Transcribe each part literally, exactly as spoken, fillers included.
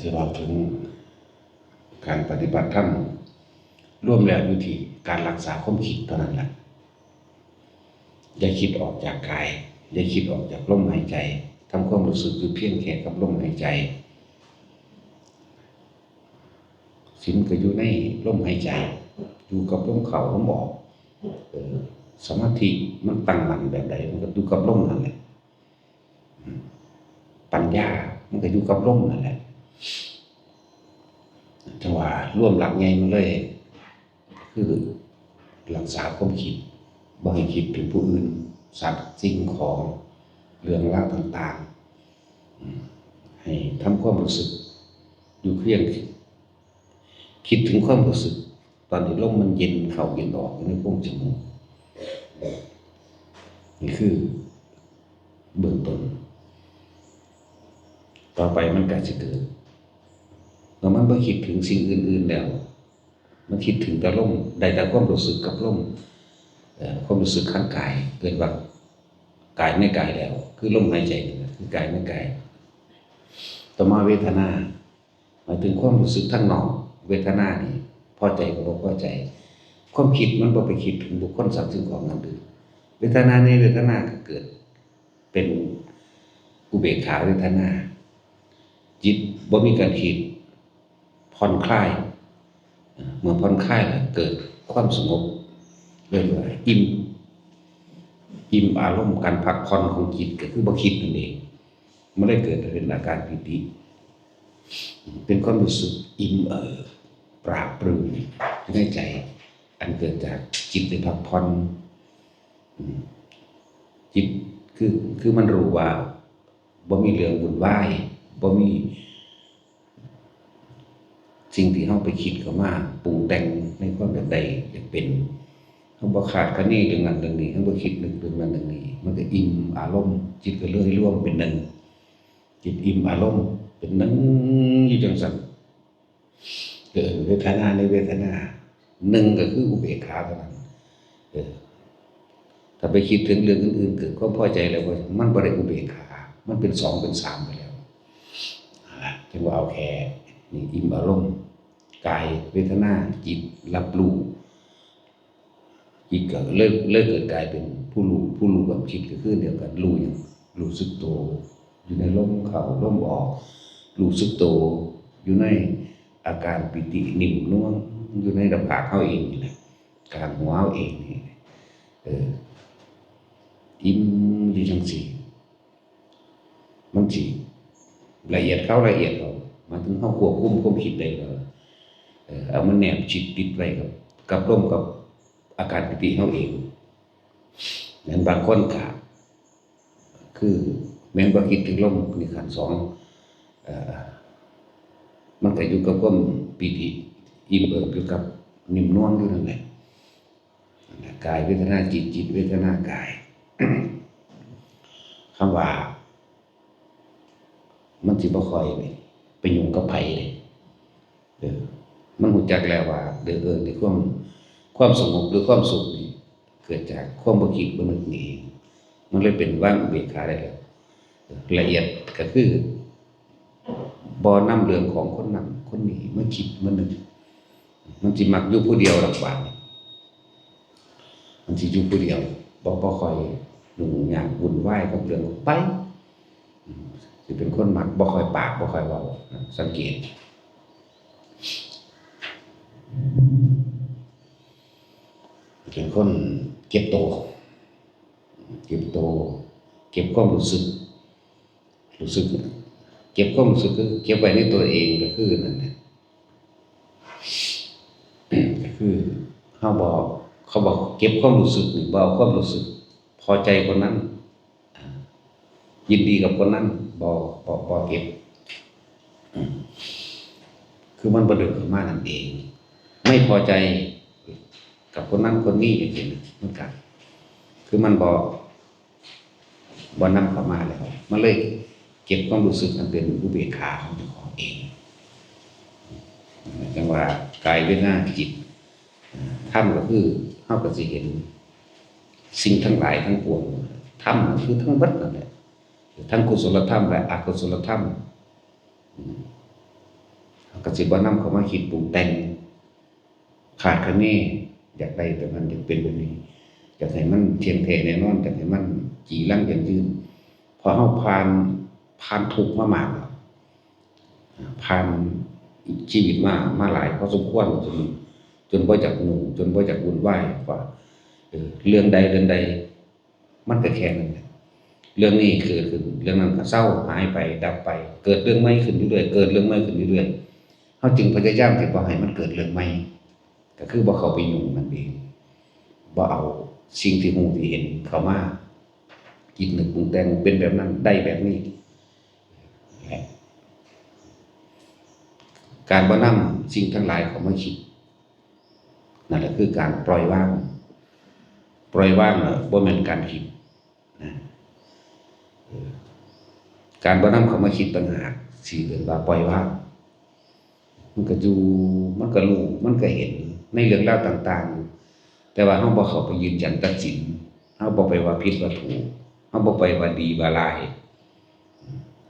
สิเว้าถึงการปฏิบัติธรรม รวมแล้วอยู่ที่การรักษาความคิดเท่านั้นแหละ อย่าคิดออกจากกาย อย่าคิดออกจากลมหายใจ ทำความรู้สึกอยู่เพียงแค่กับลมหายใจ ศีลก็อยู่ในลมหายใจ อยู่กับลมเข้าลมออก เออ สมาธิมันตั้งมั่นแบบใด มันก็อยู่กับลมนั่นแหละ อืม ปัญญามันก็อยู่กับลมนั่นแหละ จั่งว่ารวมหลักใหญ่มันเลย คือรักษาความคิด บ่ให้คิดถึงผู้อื่น สัตว์ สิ่งของ เรื่องราวต่างๆ อืม ให้ทำความรู้สึก อยู่เพียง คิดถึงความรู้สึก ตอนที่ลมมันเย็นเข้าเย็นออกอยู่ในโพรงจมูก นี่คือเบื้องต้น ต่อไปมันก็สิเกิด เมื่อมันบ่คิดถึงสิ่งอื่นๆแล้ว มันคิดถึงแต่ลม ได้แต่ความรู้สึกกับลม เอ่อ ความรู้สึกทางกาย เอิ้นว่ากายในกายแล้ว คือลมหายใจนี่แหละ คือกายในกาย ต่อมาเวทนา หมายถึงความรู้สึกทางนอก เวทนานี่ พอใจกับบ่พอใจ ความคิดมันบ่ไปคิดถึงบุคคล สัตว์ สิ่งของ อย่างอื่น เวทนาในเวทนาก็เกิดเป็นอุเบกขาเวทนา จิตบ่มีการคิด ผ่อนคลาย เมื่อผ่อนคลายแล้วเกิดความสงบ เรียกว่าอิ่ม อิ่มอารมณ์ การพักผ่อนของจิตก็คือบ่คิดนั่นเอง มันเลยเกิดเป็นอาการปีติ เป็นความรู้สึกอิ่มเอิบ ปราบปรื้มอยู่ในใจ อันเกิดจากจิตได้พักผ่อน อืม จิตคือ คือมันรู้ว่าบ่มีเรื่องวุ่นวาย บ่มีสิ่งที่เราไปคิดเข้ามาปรุงแต่งในความอยากได้อยากเป็น เราบ่คาดคะเนเรื่องนั้นเรื่องนี้ เราบ่คิดนึกเรื่องนั้นเรื่องนี้ มันก็อิ่มอารมณ์ จิตก็เลยรวมเป็นหนึ่ง จิตอิ่มอารมณ์เป็นหนึ่งอยู่จั่งซั้น เกิดเวทนาในเวทนา หนึ่งก็คืออุเบกขาเท่านั้น เออ ถ้าไปคิดถึงเรื่องอื่นๆ เกิดความพอใจแล้ว มันบ่ได้อุเบกขา มันเป็นสองเป็นสามไปแล้ว นั่นล่ะ จึงว่าเอาแค่นี่อิ่มอารมณ์ กาย เวทนา จิต รับรู้ จิตก็เลย เลยเกิดกลายเป็นผู้รู้ ผู้รู้กับจิตก็คือเดียวกัน รู้หยัง รู้สึกโต อยู่ในลมเข้าลมออก รู้สึกโต อยู่ในอาการปีตินิ่มนวล อยู่ในหน้าผากเฮาเองนี่แหละ กลางหัวเฮาเองนี่ เออ อิ่มอยู่จั่งซี้ มันสิละเอียดเข้าละเอียดเข้า หมายถึงเฮาควบคุมความคิดได้แล้ว เออ เอามันแนบชิดติดไว้กับ กับลม กับอาการปีติเฮาเอง นั้นบางคนก็ คือแม่นบ่คิดถึงลม นี่ขั้นสอง เอ่อ มันก็อยู่กับความปีติ อิ่มเอิบอยู่กับนิ่มนวลอยู่นั่นแหละ กายเวทนาจิต จิตเวทนากาย คำว่า มันสิบ่ค่อยไปยุ่งกับไผเด้ เออ มันรู้จักแล้วว่า เด้อ เออ ในความ ความสงบหรือความสุขนี่ เกิดจากความบ่คิดบ่นึกนี่เอง มันเลยเป็นวางอุเบกขาได้แล้ว เออ ละเอียดก็คือ บ่นำเรื่องของคนนั้นคนนี้มาคิดมานึก มันสิมักอยู่ผู้เดียวดอกบาดนี้ มันสิอยู่ผู้เดียว บ่ บ่ค่อยยุ่งยากวุ่นวายกับเรื่องไป อืม สิเป็นคนมักบ่ค่อยปากบ่ค่อยเว้านะ สังเกต เป็นคนเก็บโต เก็บโต เก็บความรู้สึก รู้สึก เก็บความรู้สึกคือเก็บไว้ในตัวเองก็คือนั่นแหละ ก็คือเฮาบ่ เขาบอกเก็บความรู้สึกนี่ บ่เอาความรู้สึกพอใจคนนั้น อ่า ยินดีกับคนนั้น บ่ บ่ บ่เก็บ อืม คือมันบ่ดึงเข้ามานั่นเอง ไม่พอใจกับคนนั้นคนนี้อย่างนี้นะ มันก็ คือมันบ่ บ่นำเข้ามาแล้ว มันเลยเก็บความรู้สึกอันเป็นอุเบกขาของเจ้าของเอง จั่งว่ากายเวทนาจิต ธรรมก็คือเฮาก็สิเห็นสิ่งทั้งหลายทั้งปวง ธรรมก็คือทั้งเบิดนั่นแหละ ทั้งกุศลธรรมและอกุศลธรรม อืม ก็สิบ่นำเข้ามาคิดปรุงแต่ง คาดคะเน อยากได้แบบนั้น อยากเป็นแบบนี้ อยากให้มันเที่ยงแท้แน่นอน อยากให้มันจีรังยั่งยืน เพราะเราผ่าน ผ่านทุกข์มามากแล้ว ผ่านชีวิตมา มาหลายพอสมควร จน จนบ่อยากยุ่ง จนบ่อยากวุ่นวาย ว่า เออ เรื่องใดเรื่องใด มันก็แค่นั้นแหละ เรื่องนี้เกิดขึ้น เรื่องนั้นก็เซา หายไป ดับไป เกิดเรื่องใหม่ขึ้นเรื่อยๆ เกิดเรื่องใหม่ขึ้นเรื่อยๆ เฮาจึงพยายามที่บ่ให้มันเกิดเรื่องใหม่ ก็คือบ่เข้าไปยุ่งมันเอง บ่เอาสิ่งที่รู้ที่เห็นเข้ามาคิดนึกปรุงแต่ง เป็นแบบนั้น ได้แบบนี้ การบ่นำสิ่งทั้งหลายเข้ามาคิด นั่นแหละคือการปล่อยวาง ปล่อยวางน่ะบ่แม่นการคิดนะ เออ การบ่นำเข้ามาคิดต่างหาก สิเอิ้นว่าปล่อยวาง มันก็อยู่ มันก็รู้ มันก็เห็นในเรื่องราวต่างๆอยู่ แต่ว่าเราบ่เข้าไปยืนยันตัดสิน เราบ่ไปว่าผิดว่าถูก เราบ่ไปว่าดีว่าร้าย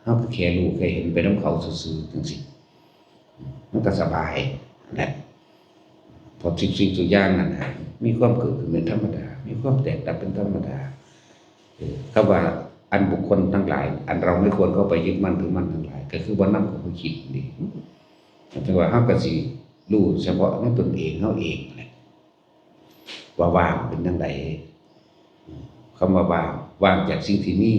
เราก็แค่รู้แค่เห็นไปนำเขาซื่อๆจั่งซี้ มันก็สบายนะ เพราะทุกสิ่งทุกอย่างนั่นน่ะ มีความเกิดขึ้นเป็นธรรมดา มีความแตกดับเป็นธรรมดา เออ คำว่าอันบุคคลทั้งหลาย อันเราไม่ควรเข้าไปยึดมั่นถือมั่นทั้งหลาย ก็คือบ่นำเข้ามาคิดนี่ แต่ว่าเราก็สิรู้เฉพาะในตนเองเราเองแหละ ว่าว่างเป็นจั่งใด คำว่าว่าง ว่างจากสิ่งที่มี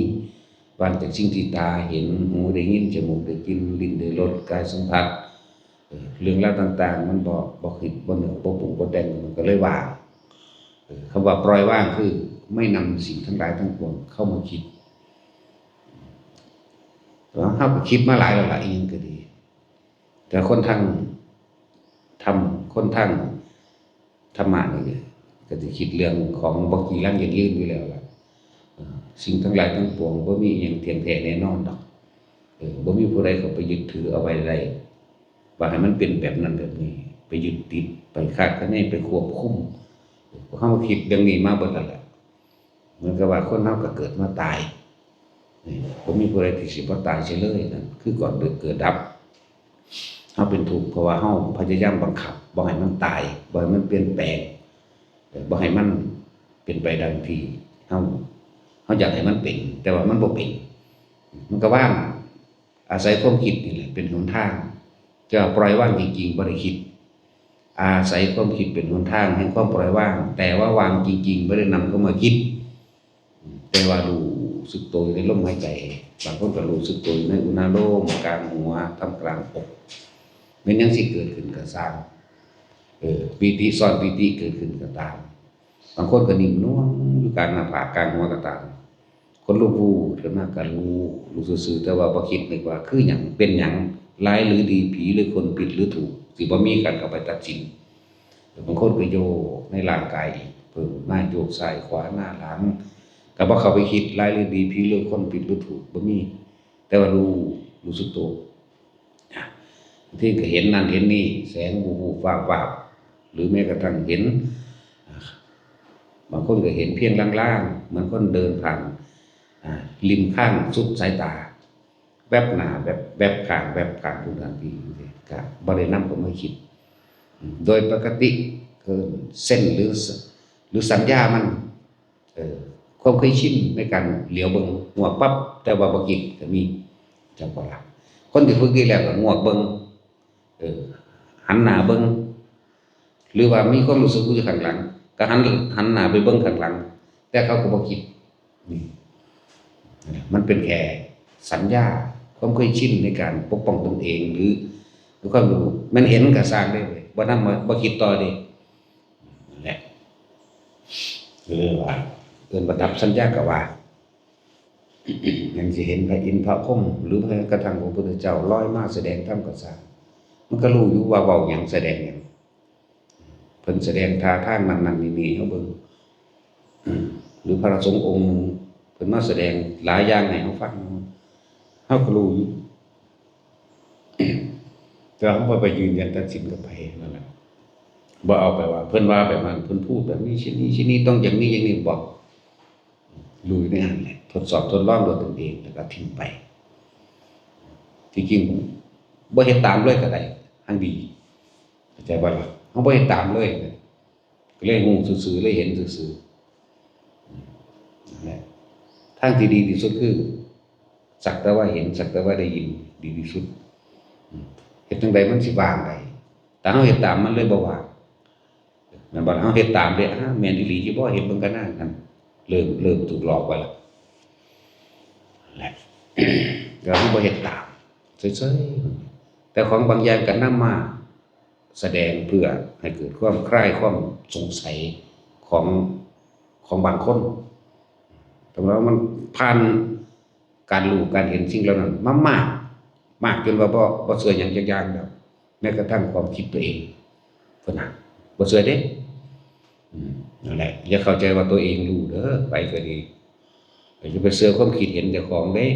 ว่างจากสิ่งที่ตาเห็น หูได้ยิน จมูกได้กลิ่น ลิ้นได้รส กายสัมผัส เออ เรื่องราวต่างๆ มันบ่ บ่คิด บ่นึก บ่ปรุง บ่แต่ง มันก็เลยว่าง เออ คำว่าปล่อยวางคือไม่นำสิ่งทั้งหลายทั้งปวงเข้ามาคิด แต่ว่าเราก็คิดมาหลายแล้วล่ะ อีหยังก็ดี แต่คนทางธรรม คนทางธรรมะนี่ก็สิคิดเรื่องของบ่จีรังยั่งยืนอยู่แล้วล่ะ เออ สิ่งทั้งหลายทั้งปวงบ่มีอิหยังเที่ยงแท้แน่นอนดอก เออ บ่มีผู้ใดเข้าไปยึดถือเอาไว้ได้ ว่าให้มันเป็นแบบนั้นแบบนี้ ไปยึดติด ไปคาดคะเน ไปควบคุม เฮาคิดเรื่องนี้มาเบิดแล้วล่ะ เหมือนกับว่าคนเราก็เกิดมาตาย นี่ บ่มีผู้ใดที่สิบ่ตายเสียเลย นั่นคือก่อนเกิดดับ เราเป็นทุกข์เพราะว่าเราพยายามบังคับบ่ให้มันตาย บ่ให้มันเปลี่ยนแปลง เอ่อ บ่ให้มันเป็นไปดังที่เรา เราอยากให้มันเป็น แต่ว่ามันบ่เป็น มันก็ว่าง อาศัยความคิดนี่แหละเป็นหนทาง จะปล่อยวางจริงๆ บ่ได้คิด อาศัยความคิดเป็นหนทางแห่งความปล่อยวาง แต่ว่าวางจริงๆ บ่ได้นำเข้ามาคิด แต่ว่ารู้สึกตัวอยู่ในลมหายใจ บางคนก็รู้สึกตัวอยู่ในอุณาโลม กลางหัว ท่ามกลางอก แม่นหยังสิเกิดขึ้นก็ซ่าง เออ ปีติซ้อนปีติเกิดขึ้นก็ตาม บางคนก็นิ่มนวลอยู่กลางหน้าผาก กลางหัวก็ตาม คนลุกพูดขึ้นมาก็รู้ รู้ซื่อๆ แต่ว่าบ่คิดนึกว่าคือหยัง เป็นหยัง ร้ายหรือดี ผีหรือคน ผิดหรือถูก สิบ่มีการเข้าไปตัดสิน บางคนก็โยกในร่างกายอีก เพิ่มมาโยกซ้ายขวาหน้าหลัง ก็บ่เข้าไปคิด ร้ายหรือดี ผีหรือคน ผิดหรือถูก บ่มี แต่ว่ารู้ รู้สึกตัว อ่ะ บางทีก็เห็นนั่นเห็นนี่ แสงวูบๆ วาบๆ หรือแม้กระทั่งเห็น อ่ะ บางคนก็เห็นเพียงลางๆ เหมือนคนเดินผ่าน อ่ะ ริมข้างสุดสายตา แวบหน้า แวบ แวบข้าง แวบข้าง ทุกทันที ก็บ่ได้นำเข้ามาคิด อืม โดยปกติ คือเซนส์หรือ หรือสัญญามัน เออ ความเคยชินในการเหลียวเบิ่ง งวกปั๊บ แต่ว่าบ่คิดก็มี จังว่าล่ะ คนที่ฝึกดีแล้วก็งวกเบิ่ง เออ หันหน้าเบิ่ง หรือว่ามีความรู้สึกอยู่ข้างหลัง ก็หัน หันหน้าไปเบิ่งข้างหลัง แต่เขาก็บ่คิด นี่ มันเป็นแค่สัญญา ความเคยชินในการปกป้องตนเอง หรือ หรือความรู้ มันเห็นก็ซ่างเด้เว้ย บ่นำมา บ่คิดต่อเด้ นั่นแหละ เรียกว่า เอิ้นว่าดับสัญญาก็ว่า ยังสิเห็นพระอินทร์พระพรหม หรือแม้กระทั่งพระพุทธเจ้าลอยมาแสดงธรรมก็ซ่าง มันก็รู้อยู่ว่าเว้าหยัง แสดงหยัง เพิ่นแสดงท่าทางนั่นนั่นนี่นี่ให้เฮาเบิ่ง อืม หรือพระสงฆ์องค์หนึ่ง เพิ่นมาแสดงหลายอย่างให้เฮาฟัง เฮาก็รู้อยู่ แต่ว่าเฮาบ่ไปยืนยันตัดสินกับไผนั่นแหละ บ่เอาไปว่า เพิ่นว่าแบบนั้น เพิ่นพูดแบบนี้ เช่นนี้ เช่นนี้ ต้องอย่างนี้ อย่างนี้ บ่ รู้อยู่ในหั้นแหละ ทดสอบทดลองด้วยตนเอง แล้วก็ทิ้งไป ที่จริง บ่เฮ็ดตามเลยก็ได้ างดี เข้าใจบ่ล่ะ เฮาบ่เฮ็ดตามเลย ก็เลยฮู้ซื่อๆ เลยเห็นซื่อๆ นั่นแหละ ทางที่ดีที่สุดคือ สักแต่ว่าเห็น สักแต่ว่าได้ยิน ดีที่สุด อืม เฮ็ดจั่งใดมันสิว่างได้ แต่เฮาเฮ็ดตามมันเลยบ่ว่าง แม่นบ่ล่ะ เฮาเฮ็ดตามเด้ อ้า แม่นอีหลีอยู่บ่ เฮ็ดเบิ่งกันนะ นั่น เริ่ม เริ่มถูกหลอกไปละ นั่นแหละ ก็คือบ่เฮ็ดตาม เฉยๆ แต่ของบางอย่างก็นำมาแสดงเพื่อให้เกิดความคลายความสงสัยของ ของบางคน แต่ว่ามันผ่านการรู้การเห็นสิ่งเหล่านั้นมามาก มากจนว่าบ่ บ่เชื่อหยังจักอย่างแล้ว แม้กระทั่งความคิดตัวเอง พุ้นน่ะ บ่เชื่อเด้ อืม นั่นแหละ อย่าเข้าใจว่าตัวเองรู้เด้อ ไผก็ดี อย่าไปเชื่อความคิดเห็นเจ้าของเด้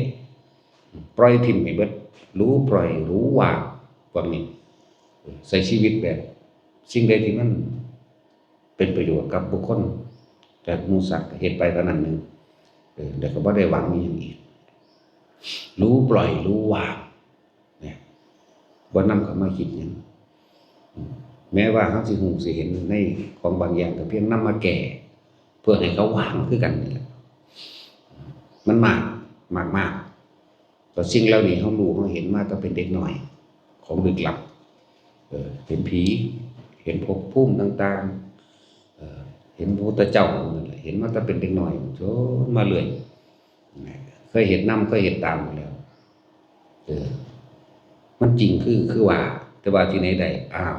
ปล่อยถิ่มให้เบิด รู้ปล่อย รู้วาง พวกนี้ ใช้ชีวิตแบบ สิ่งใดที่มันเป็นประโยชน์กับบุคคล และหมู่สัตว์ ก็เฮ็ดไปเท่านั้นหนึ่ง เออ แล้วก็บ่ได้หวังอิหยังอีก รู้ปล่อย รู้วาง เนี่ย บ่นำเข้ามาคิดหยัง อืม แม้ว่าเฮาสิฮู้สิเห็นในของบางอย่าง ก็เพียงนำมาแก้ เพื่อให้เขาวางคือกันนี่แหละ มันมาก มาก มาก แต่สิ่งเหล่านี้เฮารู้เฮาเห็นมาตั้งเป็นเด็กน้อย ของลึกลับ เออ เห็นผี เห็นภพภูมิต่างๆ เออ เห็นพระพุทธเจ้านั่นแหละ เห็นมาตั้งเป็นเด็กน้อย จนมาเรื่อย นะ เคยเห็นนำ เคยเห็นตามมาแล้ว เออ มันจริงคือ คือว่า แต่ว่าที่ไหนได้ อ้าว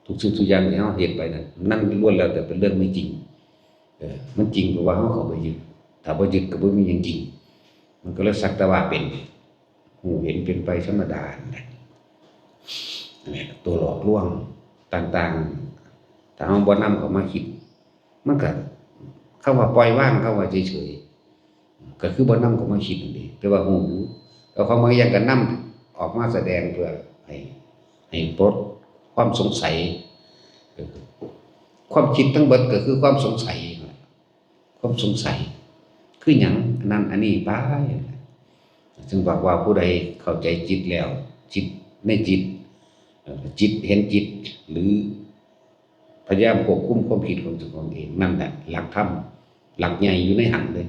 ทุกสิ่งทุกอย่างที่เฮาเฮ็ดไปนั่น นั่นล้วนแล้วแต่เป็นเรื่องไม่จริง เออ มันจริงเพราะว่าเฮาเข้าไปยึด ถ้าบ่ยึดก็บ่มีหยังจริง มันก็เลยสักแต่ว่าเป็น ฮู้เห็นเป็นไปธรรมดานั่นแหละ นั่นแหละ ตัวหลอกลวงต่างๆ ถ้าเฮาบ่นำเข้ามาคิด มันก็ คำว่าปล่อยวาง คำว่าเฉยๆ ก็คือบ่นำเข้ามาคิดนั่นเอง แต่ว่าฮู้อยู่ แล้วของบางอย่างก็นำออกมาแสดงเพื่อให้ ให้ปลดความสงสัย เออ ความคิดทั้งเบิดก็คือความสงสัย ความสงสัย คือหยัง อันนั้นอันนี้ไป ซึ่งบอกว่าผู้ใดเข้าใจจิตแล้ว จิตในจิต เอ่อ จิตเห็นจิต หรือพยายามควบคุมความคิดของเจ้าของเอง นั่นแหละหลักธรรม หลักใหญ่อยู่ในหั้นเลย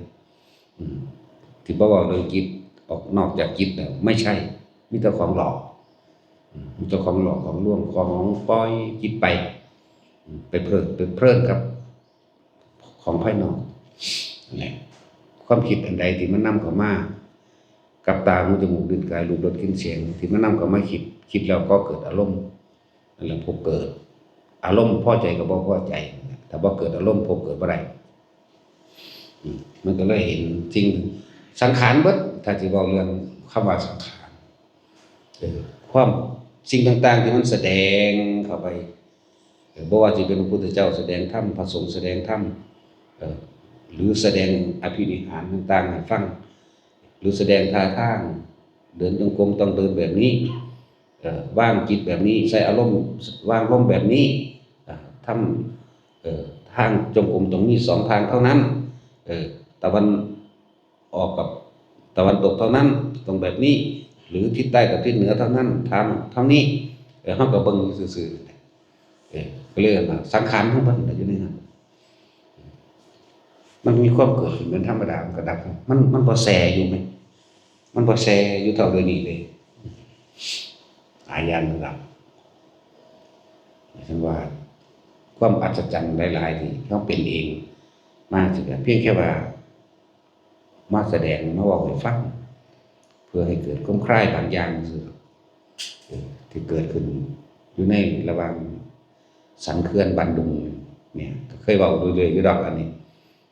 อืม ที่บ่เว้าเรื่องจิต ออกนอกจากจิตแล้ว ไม่ใช่ มีแต่ของหลอก อืม มีแต่ของหลอก ของลวง ของปล่อยจิตไป อืม ไปเพลิด ไปเพลินกับ ของภายนอก นั่นแหละ ความคิดอันใดที่มันนำเข้ามา กับตา หู จมูก ลิ้น กาย รูป รส กลิ่น เสียง ที่มันนำเข้ามาคิด คิดแล้วก็เกิดอารมณ์ นั่นแหละภพเกิด อารมณ์พอใจกับบ่พอใจ ถ้าบ่เกิดอารมณ์ ภพเกิดบ่ได้ อืม มันก็เลยเห็นสิ่ง สังขารเบิด ถ้าสิเว้าเรื่องคำว่าสังขาร เออ ความ สิ่งต่างๆที่มันแสดงเข้าไป เออ บ่ว่าสิเป็นพระพุทธเจ้าแสดงธรรม พระสงฆ์แสดงธรรม เออ หรือแสดงอภินิหารต่างๆให้ฟัง หรือแสดงท่าทาง เดินจงกรมต้องเดินแบบนี้ เออ วางจิตแบบนี้ ใช้อารมณ์ วางลมแบบนี้ อ่า ทำ เออ ทางจงกรมต้องมีสองทางเท่านั้น เออ ตะวันออกกับตะวันตกเท่านั้น ต้องแบบนี้ หรือทิศใต้กับทิศเหนือเท่านั้น ทำเท่านี้ เออ เฮาก็เบิ่งอยู่ซื่อๆ เออ ก็เลยว่าสังขารของเพิ่นน่ะอยู่ในนั้น มันมีความเกิดขึ้นเป็นธรรมดา มันก็ดับ มัน มันบ่แซ่อยู่แม่น มันบ่แซ่อยู่เท่าเดี๋ยวนี้เลย อาญาณระดับ ฉันว่าความอัศจรรย์หลายๆที่เราเป็นเองมาสิ เพียงแค่ว่า มาแสดง มาเว้าให้ฟัง เพื่อให้เกิดความคลายบางอย่างซื่อ เออ ที่เกิดขึ้นอยู่ในระหว่างสันเขื่อนบ้านดุงเนี่ย ก็เคยเว้าเรื่อยๆอยู่ดอกอันนี้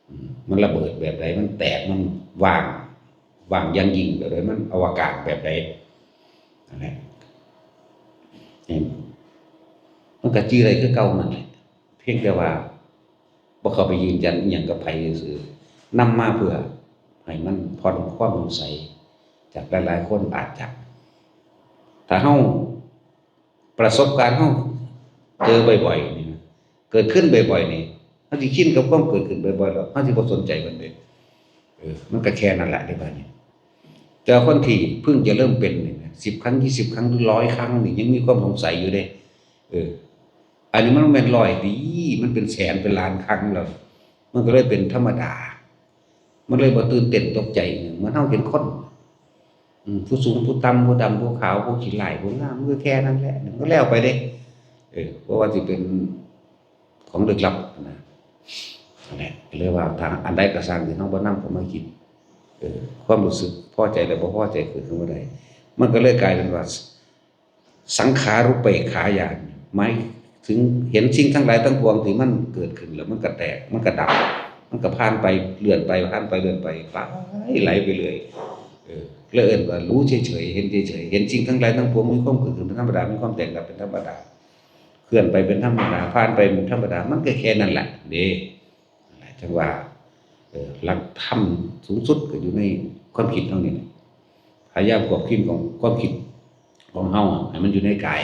อืม มันระเบิดแบบใด มันแตก มันว่าง ว่างอย่างยิ่งแบบใด มันอวกาศแบบใด นั่นแหละ เห็น มันก็จื่อได้คือเก่านั่นแหละ เพียงแต่ว่า บ่เข้าไปยืนยันอิหยังกับไผซื่อๆ นำมาเพื่อให้มันผ่อนความสงสัย จากหลายๆคนอาจจะ ถ้าเฮา ประสบการณ์เฮาเจอบ่อยๆนี่นะ เกิดขึ้นบ่อยๆนี่ เฮาสิชินกับความเกิดขึ้นบ่อยๆแล้ว เฮาสิบ่สนใจมันเลย เออ มันก็แค่นั้นแหละเด้บัดนี้ แต่คนที่เพิ่งจะเริ่มเป็นนี่นะ สิบครั้ง ยี่สิบครั้ง หรือร้อยครั้งนี่ยังมีความสงสัยอยู่เด้ เออ อันนี้มันแม่นร้อยดี มันเป็นแสนเป็นล้านครั้งแล้ว มันก็เลยเป็นธรรมดา มันเลยบ่ตื่นเต้นตกใจอีหยัง เหมือนเฮาเห็นคน อืม ผู้สูงผู้ต่ำ ผู้ดำผู้ขาว ผู้ขี้ร้ายผู้งาม มันก็แค่นั้นแหละ มันก็แล้วไปเด้ เออ เพราะว่าสิเป็นของลึกลับนะ นั่นแหละ ก็เลยว่าถ้าอันใดก็ซ่างที่เฮาบ่นำเข้ามาคิด เออ ความรู้สึกพอใจและบ่พอใจเกิดขึ้นเมื่อใด มันก็เลยกลายเป็นว่า สังขารุปเปกขาญาณ หมายถึงเห็นสิ่งทั้งหลายทั้งปวงที่มันเกิดขึ้นแล้วมันก็แตก มันก็ดับ มันก็ผ่านไป เลื่อนไป ผ่านไป เลื่อนไป ไป ไหลไปเรื่อย เออ เลยเอิ้นว่ารู้เฉยๆ เห็นเฉยๆ เห็นสิ่งทั้งหลายทั้งปวงมีความเกิดขึ้นเป็นธรรมดา มีความแตกดับเป็นธรรมดา เคลื่อนไปเป็นธรรมดา ผ่านไปเป็นธรรมดา มันก็แค่นั้นแหละ เด้ นั่นแหละ จั่งว่า เออ หลักธรรมสูงสุดก็อยู่ในความคิดเฮานี่แหละ พยายามควบคุมของความคิดของเฮาให้มันอยู่ในกาย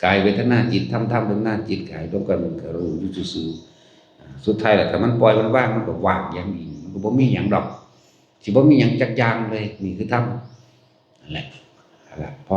กายเวทนาจิต ธรรม ธรรมเวทนาจิต กายรวมกันมันก็รู้อยู่ซื่อๆ อ่า สุดท้ายแล้วถ้ามันปล่อยมันว่าง มันก็ว่างอย่างยิ่ง มันก็บ่มีหยังดอก สิบ่มีหยังจักอย่างเลย นี่คือธรรม นั่นแหละ นั่นแหละ พอ